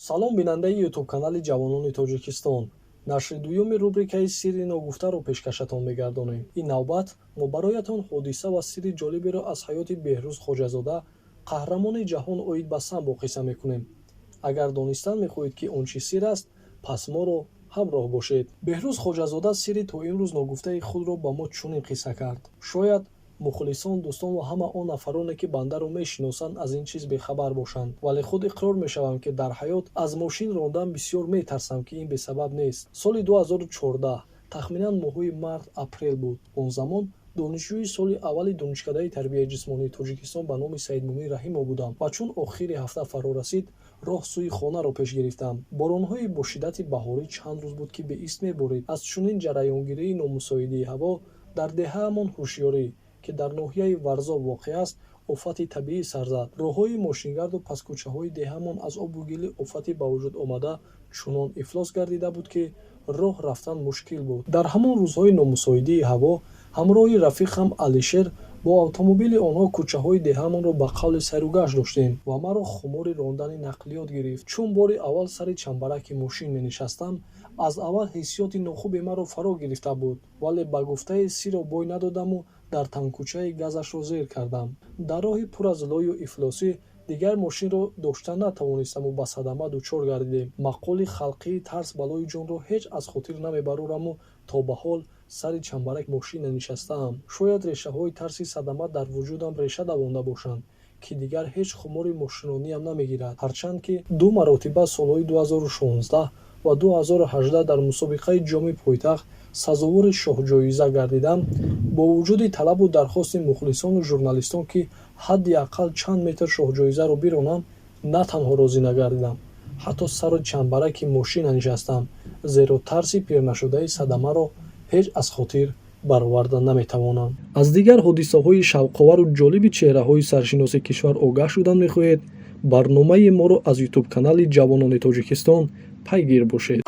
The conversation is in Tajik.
Салом, бинандаи Ютуб-канали «Ҷавонони Тоҷикистон». Нашри дуюми рубрикаи «Сирри ногуфтаро» пешкашатон мегардонем. Ин навбат мо бароятон ҳодиса ва сирри ҷолиберо аз ҳаёти Беҳрӯз Хоҷазода, қаҳрамони ҷаҳон оид ба самбо, қисса мекунем. Агар донистан мехоҳед, ки он чӣ сир аст, пас моро ҳамроҳ бошед. Беҳрӯз Хоҷазода сирри то имрӯз ногуфтаи худро ба мо чунин қисса кард: «Шояд мухлисон, дӯстон ва ҳама он нафароне, ки бандаро мешиносанд, аз ин чиз бехабар бошанд, вале худ иқрор мешавам, ки дар ҳаёт аз мошин рондан бисёр метарсам, ки ин бесабаб нест. Соли 2014, тахминан моҳҳои март, апрел буд. Он замон донишҷӯи соли аввали Донишкадаи тарбияи ҷисмонии Тоҷикистон ба номи Саидмумин Раҳимов будам ва чун охири ҳафта фаро расид, роҳ сӯи хонаро пеш гирифтам. Боронҳои бо шиддати баҳорӣ чанд рӯз буд, ки беист меборид. Аз чунин ҷараёнгирии номусоидии ҳаво дар деҳаамон Ҳушёрӣ, ки дар ноҳияи Варзоб воқеъ аст, офати табиӣ сар зад. Роҳҳои мошингарду пасткӯчаҳои деҳаамон аз обу гили офати ба вуҷуд омада чунон ифлос гардида буд, ки роҳ рафтан мушкил буд. Дар ҳамон рӯзҳои номусоидии ҳаво ҳамроҳи рафиқам Алишер бо автомобили онҳо кӯчаҳои деҳаамонро ба қавли сайругашт доштем ва маро хумори рондани нақлиёт гирифт. Чун бори аввал сари чамбараки мошин менишастам, аз аввал ҳиссиёти нохубе маро фаро гирифта буд, вале ба гуфтаи сиро бой надодаму дар тангкӯчаи газашро зер кардам. Дар роҳи пур аз лою ифлосӣ дигар мошинро дошта натавонистаму ба садама дучор гардидем. Мақоли халқии тарс балои ҷонро ҳеҷ аз хотир намебарораму то ба ҳол сари чамбарак мошин нанишастаам. Шояд решаҳои тарси садама дар вуҷудам реша давонда бошанд, ки дигар ҳеҷ хумори мошинрониям намегирад. Ҳарчанд ки ду маротиба, солҳои 2016 ва 2018, дар мусобиқаи Ҷоми пойтахт сазовори шоҳҷоиза гардидам, бо вуҷуди талабу дархости мухлисону журналистон, ки ҳадди ақал чанд метр шоҳҷоизаро биронам, на танҳо розӣ нагардидам, ҳатто сари чамбараки мошин нанишастам, зеро тарси пирнашудаи садамаро ҳеҷ аз хотир бароварда наметавонам». Аз дигар ҳодисаҳои шавқовару ҷолиби чеҳраҳои саршиноси кишвар огаҳ шудан мехоҳед, барномаи моро аз Ютуб-канали «Ҷавонони Тоҷикистон» пайгир бошед.